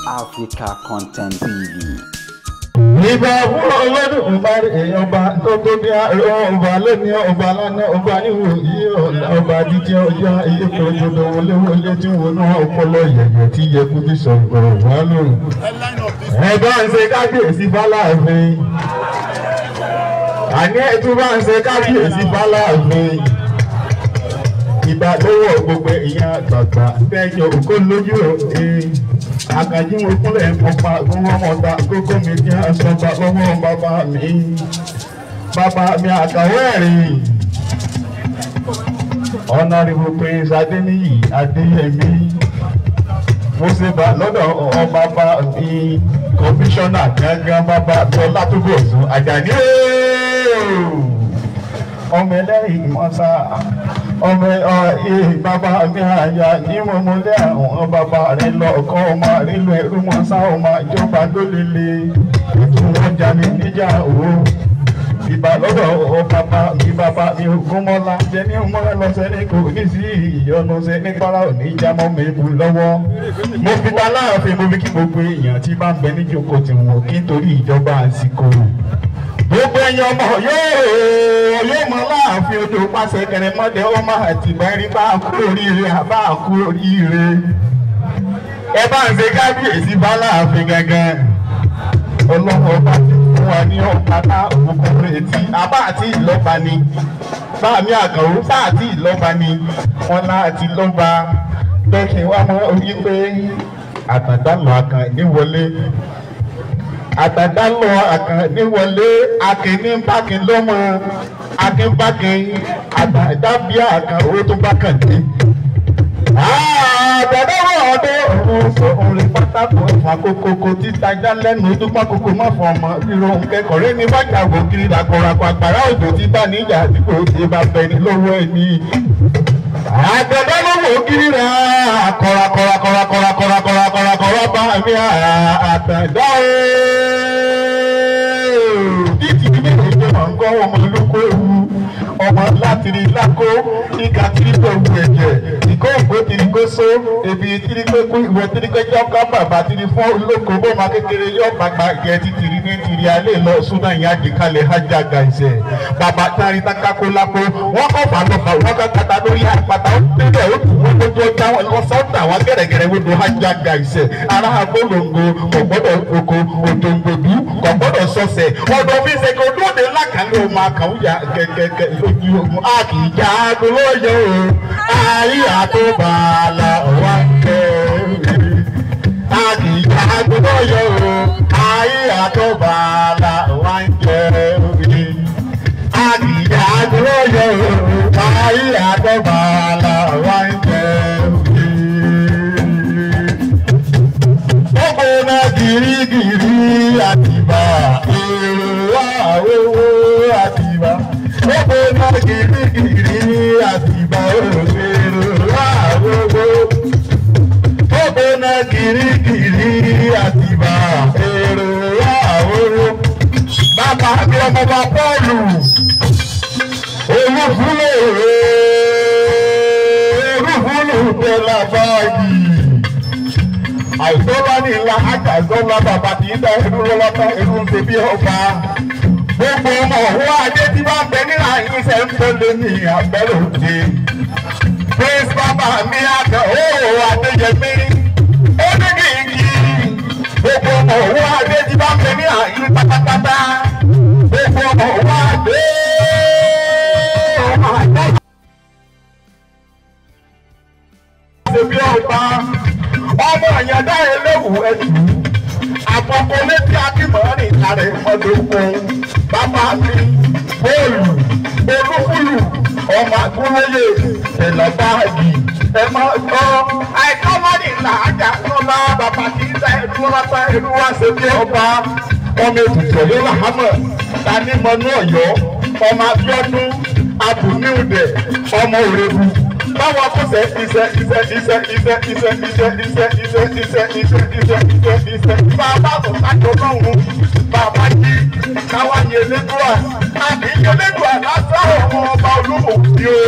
Africa Content TV. Ìbà fún Olódùmarè èèyàn ọba tó tó bí ọba lónìí ọba lánàá ọba níwò yí ọba jíjẹ ọjọ́ ipò òjòdò wọléwọlé tí wọnú ọpọlọ yẹ̀yẹ̀ tí yẹ kú ti sọ̀rọ̀ wá lóhùn. Ẹ̀gbọ́n ń ṣe kábíyèsí fáláàfin. Àní ẹ̀tún bá ń ṣe kábíyèsí fáláàfin. Ìbà lọ́wọ́ gbogbo ìyá àgbààgbà bẹ́ẹ̀ òkó lójú òde. Àkànjí mo kúnlẹ̀ mọ́pa gbọ́wọ́ mọ́ta kókó mi ní aṣọba lọ́wọ́ bàbá mi. Bàbá mi àkàwé ẹ̀rìn. Honorable Prince Adéníyì Adéyẹmí. Mo ṣe bà lọ́dọ̀ bàbá mi. Kọmíṣánná gángan bàbá mi Ọlátúbọ̀sún Àjàní ooo. Ọmọ ẹlẹ́rìí mọ́sá. Ọmọ bàbá mi àyà ní mọ̀mọ́lẹ́ àwọn bàbá rẹ̀ lọ ọkọ ọmọ rẹ̀ lọ ẹrú mọ́sá ọmọ ìjọba lólele ètò wọn jalè níjà òwò. Ìbà lọ́dọ̀ bàbá mi bàbá mi Ògúnmọ́lá jẹ́ ní mọ́lá lọ́sẹ̀ ní kò ní sí ìyọnu ṣe ní para òní jámọ́ mi bù lọ́wọ́. Mo fi ta láàfin mo fi kí gbogbo èèyàn tí bá ń bẹ níjókòó tí wọn kí nítorí ìjọba àsìkò. Gbogbo ẹ̀yin ọmọ yóò mọ láàfin odò pàṣẹ kẹrẹmọdé ọmọ àtìgbà ẹni bá kú oríire àbá kú oríire. Ẹ bá ń ṣe kábíyèsí bá láàfin gangan. Ọlọ́run ọba ti fún wa ní ọba tá òkùnkùn retí àbá àti ìlọ́ba ni. Báàmí àkànwó sáà àti ìlọ́ba ni. Wọn láti lọ́ba lọ́kìn wá mọ́ orí pé àtàndá lọ àkàn níwọlé. Àtàndá lọ àkàn níwọlé akínní bákin lọ́mọ akin bákin àtàndá bí àkàn owó tó bá kàn dé. Àtàndá wọ̀ ọdún òun sọ òun lè pátákó ẹ̀fọn kókókó títa já lẹ́nu tó pákókó má fọ ọmọ ríro kẹ́kọ̀ọ́ rẹ́ ní bàjá ògiri làkọ̀ràkọ̀ àgbàrá òjò tí bá níjà tí kò tí bá bẹ ní lọ́wọ́ ẹni. Àtàndá lọ́wọ́ ògiri rà kọ̀rà kọ̀rà kọ̀rà kọ̀rà kọ̀rà kọ̀rà kọ̀rà kọ̀rà bá mi àtàndá ooo. Títí ní ìjọ máa ń kọ́ ọmọ olóko ewu ọmọ láti rí lákó ìka tírí tó wù ẹ̀jẹ̀ ìkó ògbó tírí kó só ebi tírí pé kú ìwọ tírí pé jọ́ká bàbá tírí fún olóko bó ma kékeré yọ gbàgbà gẹ̀ títìrí ní tìrí alẹ́ lọ súná ìyá àjẹkálẹ̀ hajj àgàìsẹ̀ bàbá tari takákó lákó wọ́n kọ́ fà lọ́fà wọ́n kọ́ kata lórí àpáta ó débẹ̀ ó tù wọ́n lójú ọjà wọn lọ sọ́dà wọn gẹ̀rẹ́gẹ̀rẹ́ wodò hajj àgàìsẹ̀ ara agbólóńgó kò gbọ́dọ̀ oko òdòǹgbòdú kò gbọ́dọ̀ sọ̀sẹ̀ ọ̀dọ̀ fi ṣe kó lóde lákàlẹ́ òun àkàwùyà gẹ́gẹ́gẹ́ lójú ogun a kì í já lóye o ayé àtúbàlà wà kẹ́rin a kì í já lóye o ayé àtúbàlà wà kẹ́rin a kì í já lóye o ayé àtúbàlà wà kẹ́rin. Gbogbo náà gírígírí àtìbà èrò àwòwò àtìbà. Gbogbo náà gírígírí àtìbà èrò àwòwò. Gbogbo náà gírígírí àtìbà èrò àwòwò. Bàbá mi ọmọ bá Pọ́ọ̀lù olúfúlò olúfúlò tẹ̀lá báyìí. Àìsọ́lá ní ńlá àjàsọ́lá bàbá tí ń dá ẹrú lọ́lá tá ẹrú ń ṣe bí ọba. Gbogbo ọmọ òwò adé tí bá ń bẹ nílà iṣẹ́ ń tó lé ní abẹ́rẹ́ òde. Prince bàbá mi àtẹ òwò Adéyẹmí. Ó ní kí n kí. Gbogbo ọmọ òwò adé tí bá ń bẹ nílà yín pátápátá. Gbogbo ọmọ òwò adé. Ṣe bí ọba. Ọmọ àyàndá eléwù ẹtù àpapọ̀ létí akínmọ́rin ìtàrẹ̀ ọdọ́kun bàbá mi bóòlù olúfúlù ọmọ àgúnlóye tẹ̀lọ́ báàgì ẹ máa gbọ́ àìkọ́mọ́rin làájà lọ́la bàbá kì í ta ẹrú lọ́ta ẹrú wá ṣe bí ọba ọmọ ètùtù ọ̀yọ́ làhámọ̀ tani mọ́nú ọ̀yọ́ ọmọ Abíọ́dún abùníùdẹ̀ ọmọ òrèbù. Báwo kò sẹ́ iṣẹ́ iṣẹ́ iṣẹ́ iṣẹ́ iṣẹ́ iṣẹ́ iṣẹ́ iṣẹ́ iṣẹ́ iṣẹ́ iṣẹ́ iṣẹ́ iṣẹ́. Bàbá tó sájọ lọ́hùn, bàbá jí káwá ní Elédùà, àbí Elédùà lásán ọmọ ọba Olúmọ̀bí o.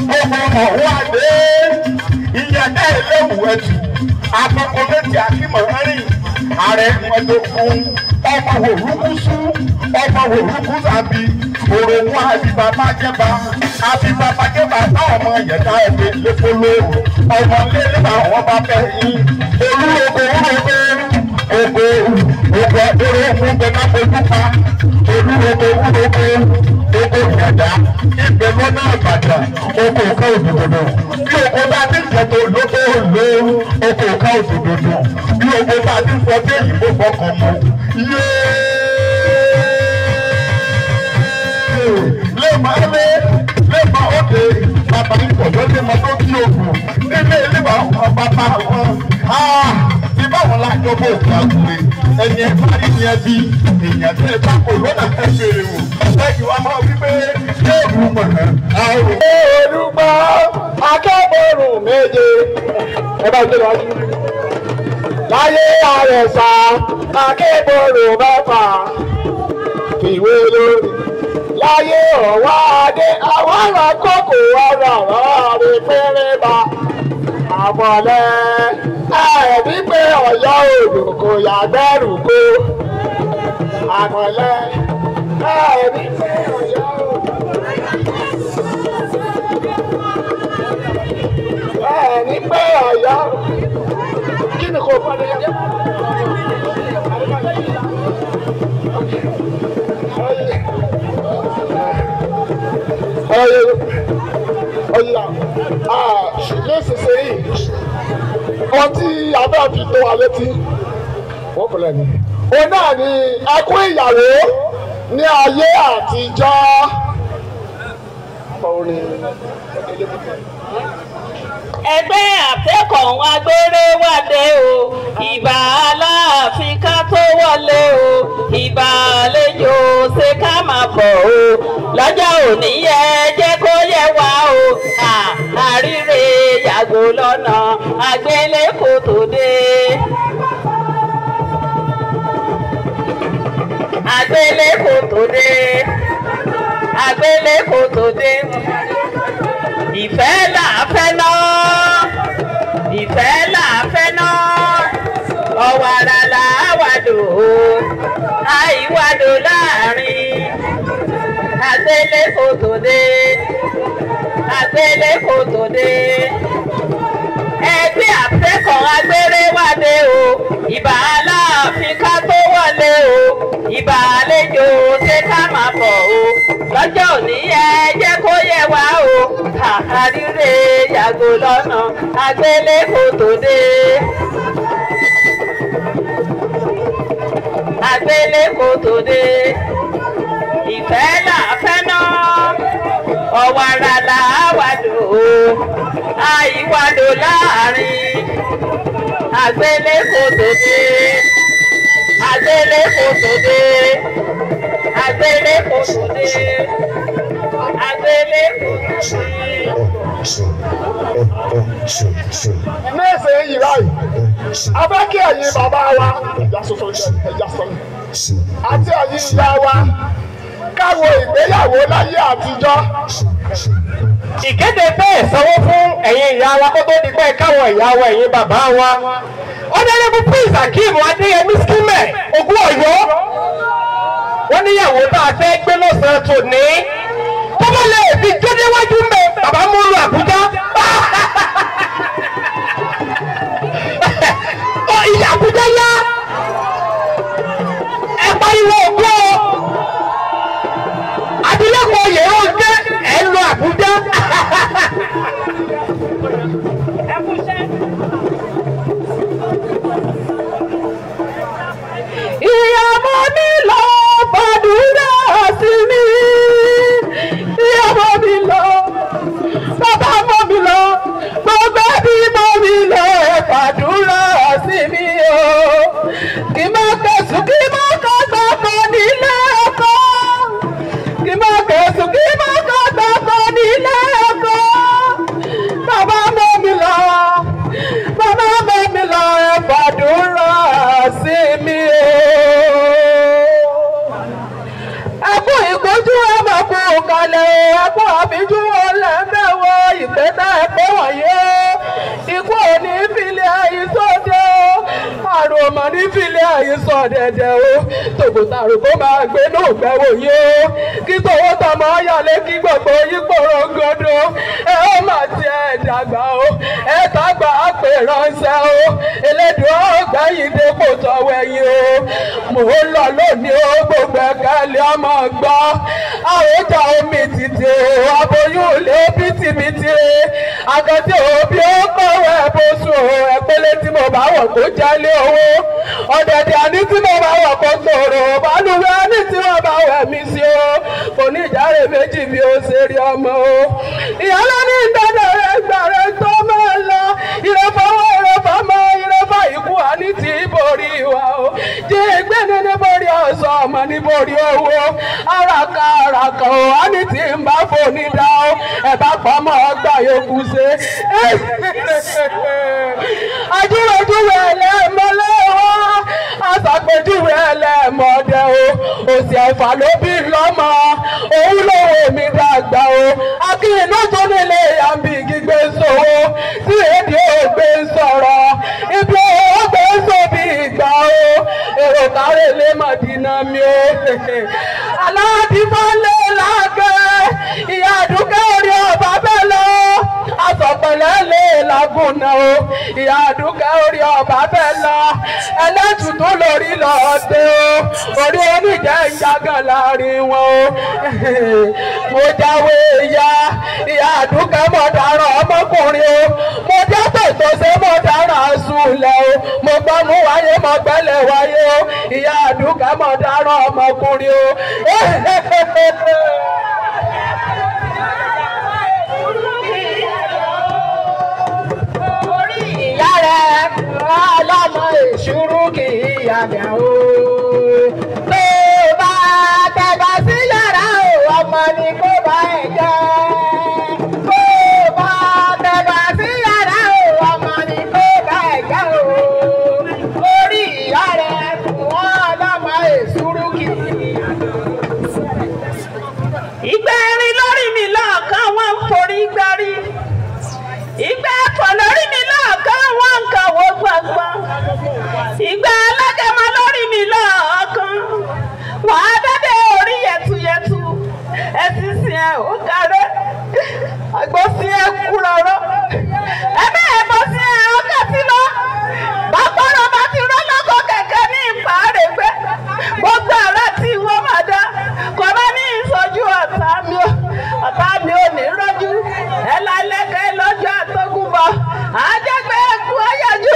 Gbogbo ọmọ wà dé, ìyàtẹ̀ ẹlẹ́wù ẹ̀tù, Akókò létí akímọ̀ rìn ààrẹ mọ́tòkun ọmọ òrùkúsú ọmọ òrùkúsàbí òròmú àbíbàbàjẹba àbíbàbàjẹba táwọn ọmọ yẹ̀dá ẹ̀dẹ̀ lépolo ọmọ lélẹ́bà wọn bá fẹ́ yín olúrogo olúrogo ògo ògo ẹ̀dọ́rọ̀ fún bẹ́ẹ̀ má fojú pa olúrogo olúrogo oko ìyàdá ibẹ̀ lọ́nà àbàdàn oko òkà òdòdó bí oko bá ti ń fọtò lóko ló oko òkà òdòdó bí oko bá ti ń fọtò èyìnbó fọkàn mọ́ yéé lẹ́ẹ̀ma lé lẹ́ẹ̀ma òde bàbá ìfọ̀jọ́ lé ma tó kí ògùn nílé ilé bàbá wọn ti báwọn lájọ bó òkè àgùrè ẹni ẹ bá rí ni ẹ bí èèyàn tẹ ẹ bá kò lọ́nà ẹ fèrè wò lẹ́yìn wa máa wí pé yóò mú mọ̀nà àrùn. Olùgbọ́ akẹ́bọ̀rùn méje ẹ bá gbé wájú. Láyé àrẹ̀sà akẹ́bọ̀rùn mẹ́fà fìwé lórí. Láyé ọ̀wá adé àwọn ará kókò ọ̀rọ̀ ọ̀rọ̀ rẹ̀ péré bá. Àmọ̀lẹ́ ẹ̀ẹ́dí pé ọ̀yọ́ òdò kò yàgbẹ́rù kó. Àmọ̀lẹ́ ẹ̀ẹ́dí pé ọ̀yọ́ òdò. Ẹ̀ẹ́dí pé ọ̀yọ́ kí ni kò fọ́n ní. Ọ̀yà nísinsìnyí ohun tí a bá fi tó wa létí wọ́n kò lẹ́nu. Òun náà ni ẹkún ìyàwó ní ayé àtijọ́. Ẹgbẹ́ àfẹ́kọ̀ọ́ agbére wádé o, ìbà Aláàfin ká tó wọlé o, ìbà àlejò ṣe ká máa bọ̀ o, lọ́jọ́ òní yẹ jẹ́ kó yẹ wá o, àríre yàgò lọ́nà àgbélé kò tó dé. Àgbélé kò tó dé, àgbélé kò tó dé. Ìfẹ́ là fẹ́ ná, ìfẹ́ là fẹ́ ná, ọ̀wàrà là wàdò, àìwàdò láàrin. Àgbélé kò tó dé, àgbélé kò tó dé. Ẹgbẹ́ àfẹ́kọ̀ọ́ agbére wádé o, ìbà Aláàfin ká tó wọlé o, ìbà àlejò ṣe ká máa bọ̀ o, lọ́jọ́ òní ẹ jẹ́ kó yẹ wá o, àríre yàgò lọ́nà àgbélé kò tó dé. Àgbélé kò tó dé, ìfẹ́ là fẹ́ ná, ọ̀wàrà là wàdò, àìwàdò láàrin. Àgbélé kò tó dé, àgbélé kò tó dé, àgbélé kò tó dé, àgbélé kò tó dé. Nísinsìnyí báyìí, a fẹ́ kí ẹ̀yin bàbá wa ẹ̀já sọ́sọ́ ẹ̀já sọ́nù àti ẹ̀yin ìyá wa káwo ìgbéyàwó láyé àtijọ́. Ìkéde bẹ́ẹ̀ sanwó fún ẹ̀yin ìyá wa kó tó di pé káwọn ìyá wa ẹ̀yin bàbá wa. Honorable Prince Akeem Adéyẹmí Skimẹ̀ Ògún Ọ̀yọ́. Wọ́n níyàwó tá a fẹ́ gbé lọ́sàn-án tòní. Tó bá lè fi jó déwájú mẹ́ bàbá mú lu Àbújá. Ìyá Àbújá yá. Ẹ pariwo ògbó. Abilékọ Yèròǹké ẹ̀ ń lọ Àbújá. Ìyàwó mi lọ fàdúrà sí mi, ìyàwó mi lọ, bàbá mọ́ mi lọ, gbogbo ẹbí mọ́ mi lọ fàdúrà sí mi o. Kí má kẹsùn kí má kọgbà kan nílé ọkọ, kí má kẹsùn kí má kọgbà kan nílé ọkọ. Bàbá mọ́ mi lọ, bàbá mọ́ mi lọ fàdúrà sí mi o. Ẹkún ìkójú ọmọ kú kalẹ̀ o, ẹkún àbíjú ọlẹ́mẹ̀wọ̀ ìpẹ́tẹ́ ẹ̀pẹ́ wọ̀nyí o. Ikú òní filẹ̀ ìsóde mọ̀ ní fílẹ̀ ayé sọ dẹ̀dẹ̀ o tòkòtàrò kó máa gbé náà gbẹ́wò yìí o kí tòwó tọmọ yàlẹ́ kí gbogbo yín pòrò gòdò ẹ ó mà tiẹ̀ dàgbà o ẹ tàgbà á pè ránṣẹ́ o elédùn ọgbẹ́yìn dépò tọwọ́ ẹ̀yìn o mò ń lọ lónìí o gbogbo ẹ̀ka ilé ọmọ gbọ́ àwòjà omi títì o aboyún ilé bìtìbìtì àkàtì òbí ó kọ̀wé bóṣù o ẹ̀pẹ́lẹ́ tí mo bá wọ̀ kó jálé owó ọ̀dẹ̀dẹ̀ àní tí mo bá wọ̀ kó tòrò balùwẹ̀ àní tí mo bá wẹ̀ mí sí o kò ní ìjáre méjì bí ó ṣe rí ọmọ o ìyálẹ́ ní ìdájọ́ rẹ̀ gbà rẹ̀ tó máa lọ ìrẹ́fọwọ́ ìrẹ́fọmọ ìrẹ́fà ikú àní tí borí wa o jí ìgbẹ́ni ní borí ọ̀sán ọmọ ní borí owó àràkà àràkà o àní tí ń bá fòní dá o ẹ̀ bá pamọ́ ọgbà yòókù ṣe ajúwèjúwe ẹlẹ́mọ́lẹ́wọ́ aṣàpèjúwe ẹlẹ́mọ́dẹ o òsì ẹ̀fà ló bí lọ́mọ òun lòun mi dàgbà o akínú tó nílé àmì gbígbé sòwò tí èdè ògbé sọ̀rọ̀ ibi ògbé sóbi ìgbà o èrò kárẹ̀ lè má dínà mi o aládìmọ́lé làákẹ́ ìyá àdúgbò orí ọba bẹ́ẹ̀ lọ asọ̀pẹ̀lẹ̀ lè làgùnà o ìyá àdúgbò orí ọba bẹ́ẹ̀ lọ ẹlẹ́tùtù lórí lọ́ọ̀dẹ o orí oníjẹ́ ìyàgàn láàrin wọn o mo jáwé ìyá ìyá àdúgbò mọ̀ dáràn ọmọkùnrin o mo jẹ́ tòótọ́ ṣe mọ̀ dáràn sùlẹ̀ o mo gbọ́ mú wáyé mo gbẹ́lẹ̀ wáyé o ìyá àdúgbò mọ̀ dáràn ọmọkùnrin o. Orí ìyá rẹ̀ ọlọ́mọ ìṣúrú kì í yàgà o. Tó bá tẹ̀bà sí yàrá o, ọmọ ni kó bá ẹ̀ jẹ́. Tó bá tẹ̀bà sí yàrá o, ọmọ ni kó bá ẹ̀ jẹ́ o. Orí ìyá rẹ̀ ọlọ́mọ ìṣúrú kì í yàgà o. Ìgbà erin lórí mi lọ́ọ̀kan wọ́n ń forí gbárí. Ìgbà ẹ̀fọ́ lórí mi lọ́ọ̀kan wọ́n ń kàwọ́ gbọ̀ngbọ̀n. Ìgbà alágẹmọ lórí mi lọ́ọ̀kan. Wọ́n á dẹ́dẹ́ orí yẹtuyẹtu. Ẹ̀sìn sìn ẹ̀ ó kárẹ́. Àgbọ̀ sí ẹ̀ kú rọ̀rọ̀. Ẹ̀mẹ́ ẹ̀bọ̀ sí ẹ̀ ó kàtí lọ. Bàbára bá ti rọ́ lọ́kọ̀ kẹ̀kẹ́ ní ìpàrẹ̀gbẹ́. Gbogbo àrà tí wọ́n máa dá. Kò bá ní ìsọjú ọ̀tá mi ò. Ọ̀tá mi ò ní rọ́jú. Ẹ lálẹ́kẹ́ lọ́jọ́ àtọ́gùnbọ̀. Àjẹgbẹ́ ẹ̀kú ọ̀yájú.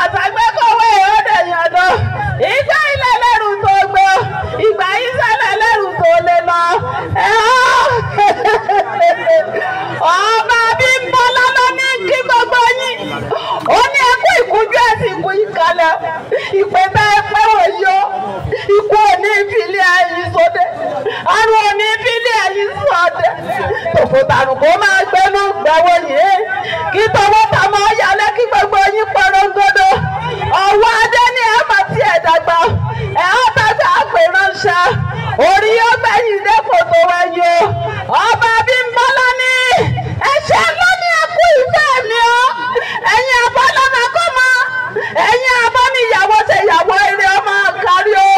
Àtàgbẹ́kọ̀wé ọ̀dẹ̀ yàndọ̀. Ìgbà ilẹ̀ lẹ́rù tó gbọ́. Ìgbà ìsẹ̀lẹ̀ lẹ́rù tó lè lọ. Ọba Bímbọ́lá ló ní kí gbogbo yín. Ó ní ẹkú ìkújú ẹ̀sìn kú ìkàlẹ̀. Ìpè bá ẹ pẹ́ wọ̀ yọ. Ikú òní ìfilẹ̀ ẹ̀yìn sóde. Àrùn òní ìfilẹ̀ ẹ̀yìn sóde. Tòfòtàrùn kó máa gbẹnu gbẹ̀wò yìí. Kí tọwọ́ tàmọ́ yálẹ́ kí gbogbo yín porongodo. Ọwọ́ adé ni ẹ máa ti ẹ̀ dàgbà. Ẹ ó dàgbà àpè ránṣẹ́. Orí ó gbẹ̀yìn dẹ́kò tó wẹ̀yìn o. Ọba Bímbọ́lá ní ẹ̀ṣẹ̀ ló ní ẹkú ìfẹ́ mi o. Ẹ̀yin abọ́lọ́mọ kọ́ mọ́. Ẹ̀yin abọ́ ní ìyàwó ṣe ìyàwó eré ọmọ kárí o.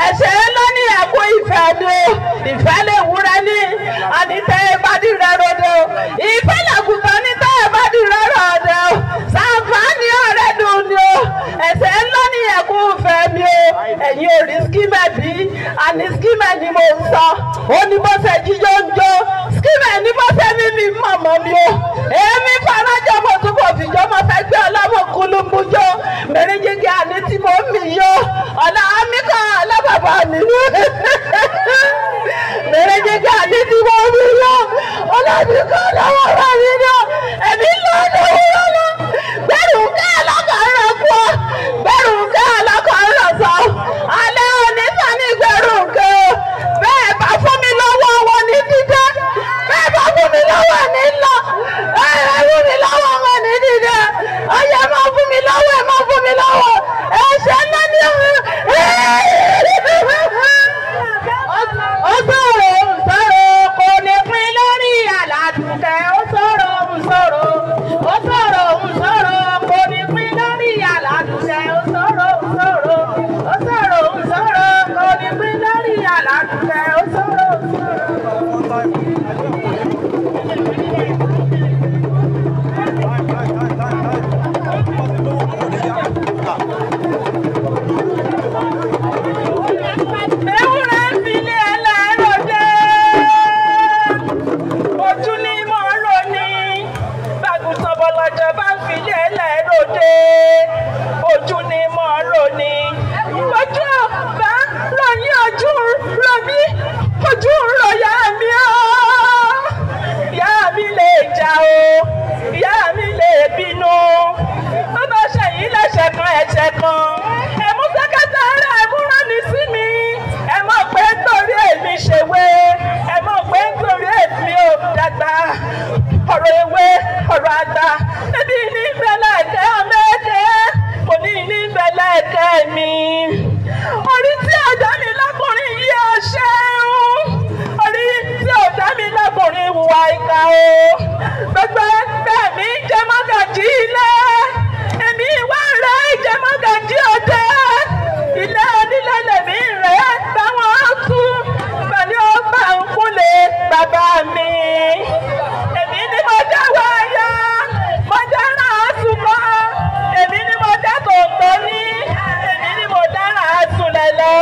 Ẹ̀ṣẹ̀ ló ní ẹkú ìfẹ́ mi o. Ìfẹ́ lè wúrẹ́ ní àní tẹ́ ẹ bá dìrẹ́ rodo. Ìfẹ́ làgùntàn ní tẹ́ ẹ bá dìrẹ́ rodo. Sàǹfààní ọ̀rẹ́ dùn ni o. Ẹ̀ṣẹ̀ ló ní ẹkú ìfẹ́ mi o. Ẹ̀yin ò rí skímẹ̀ bí àní skímẹ̀ ni mo ń sọ. Ó ní bó ṣe jíjó ń jó. Skímẹ̀ ní bó ṣe mímí mọ̀mọ́ mi o. Èmi farajọ mo túbọ̀ fìjọ́ mo fẹ́ gbé ọlọ́mọ kúlùmbújó. Mẹ́rin jíjẹ àní tí mo ń mì yó. Ọ̀la mi kọ́ ọlọ́bàbà mi. Mẹ́rin jíjẹ àní tí mo ń mì yó. Ọ̀la mi kọ́ ọlọ́bàbà mi yó. Ẹ̀mí lọ lọ́wọ́ lọ. Gbẹ̀rù ká ọlọ́kọ̀ rẹ̀ kú ọ. Gbẹ̀rù ká ọlọ́kọ̀ rẹ̀ sọ. Alẹ́ òní sani gbẹ̀rù ká. Bẹ́ẹ̀ bá fún mi lọ́wọ́ wọn ní dídé. Bẹ́ẹ̀ bá fún mi lọ́wọ́ ní lọ. Ẹ fún mi lọ́wọ́ wọn ní dídé. Ọyẹ máa fún mi lọ́wọ́ ẹ máa fún mi lọ́wọ́. Ẹ̀ṣẹ̀ ńlá ni Ó sọ̀rọ̀ ń sọ̀rọ̀ kò ní pín lórí àlàdùkẹ́. Ó sọ̀rọ̀ ń sọ̀rọ̀ ó sọ̀rọ̀ ń sọ̀rọ̀ kò ní pín lórí àlàdùkẹ́. Ó sọ̀rọ̀ ń sọ̀rọ̀. òde ojú ni mo rò ní ojú ọ̀bá ròyìn ojú rò mí ojú rò yá mi o ìyá mi lè jà o ìyá mi lè bínú tó bá ṣẹ̀yìn lẹ́sẹ̀ kan ẹ̀ṣẹ̀ kan ẹ̀mú sẹ́kẹ́tà rẹ̀ ẹ̀mú rán ni sí mi ẹ mọ̀ pé nítorí èmi ṣèwé ẹ mọ̀ pé nítorí èmi ò dàgbà ọ̀rọ̀ ewé ọ̀rọ̀ àgbà ẹbí ní ìfẹ́lẹ́ ẹ̀kẹ́ ọmọ ẹ̀kẹ́ kò ní ní ìfẹ́lẹ́ ẹ̀kẹ́ mi orí tí ọ̀dá mi lọ́kùnrin yìí ò ṣeun orí tí ọ̀dá mi lọ́kùnrin wùwà ìkà o gbogbo ẹgbẹ́ mi jẹ́ mọ́gàjí ilé èmi wá rẹ̀ jẹ́ mọ́gàjí òde ilé onílé lèmi rẹ̀ báwọn tú pẹ̀lú ọgbà ń kúnlẹ̀ bàbá mi èmi ni mo dá wáyà mo dára àsùnmọ́ èmi ni mo dá tòǹtò ní èmi ni mo dára àsùnlẹ̀lẹ̀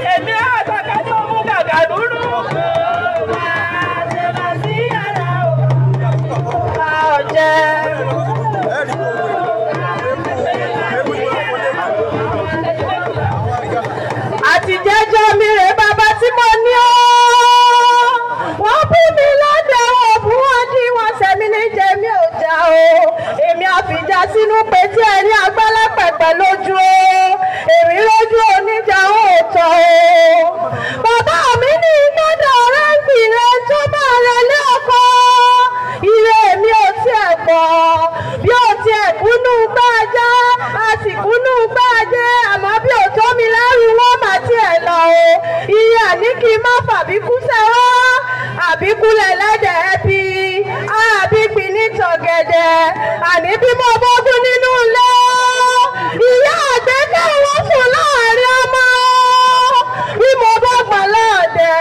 o èmi àtàkà tó mú gàgà rúrú. Àti jẹ́jọ́ mi rè bàbá tí mo ní o. Wọ́n bú mi lọ́dẹ̀ wọ́n bú wọn dí wọn sẹ́mi ní jẹ́ mi ò já o. Èmi àfìjà sínú pétí ẹni agbálá pẹ̀pẹ̀ lójú o. Èmi lójú oníjà ò tọ̀ o. Bàbá mi ní gbọ́dọ̀ rẹ̀ ń gbìrẹ̀ tó máa rẹ̀ lé ọkọ. Ire mi ò tiẹ̀ pọ̀ bí ó tiẹ̀ kúnú gbájá a sì kúnú gbájẹ́ àmọ́ bí ò tó mi lẹ́rù wọ́n mà tiẹ̀ lọ o. Iye àní kí n má fàbíkú sẹ́wọ́ àbíkú lẹ̀lẹ́dẹ̀ ẹbí àbígbìn ní tọ̀gẹ̀dẹ̀ àní bí mo bógún nínú ilé ìyá àgbẹ̀kẹ́ wọn sùn láàrin ọmọ bí mo bá gbọ̀n lọ́ọ̀dẹ̀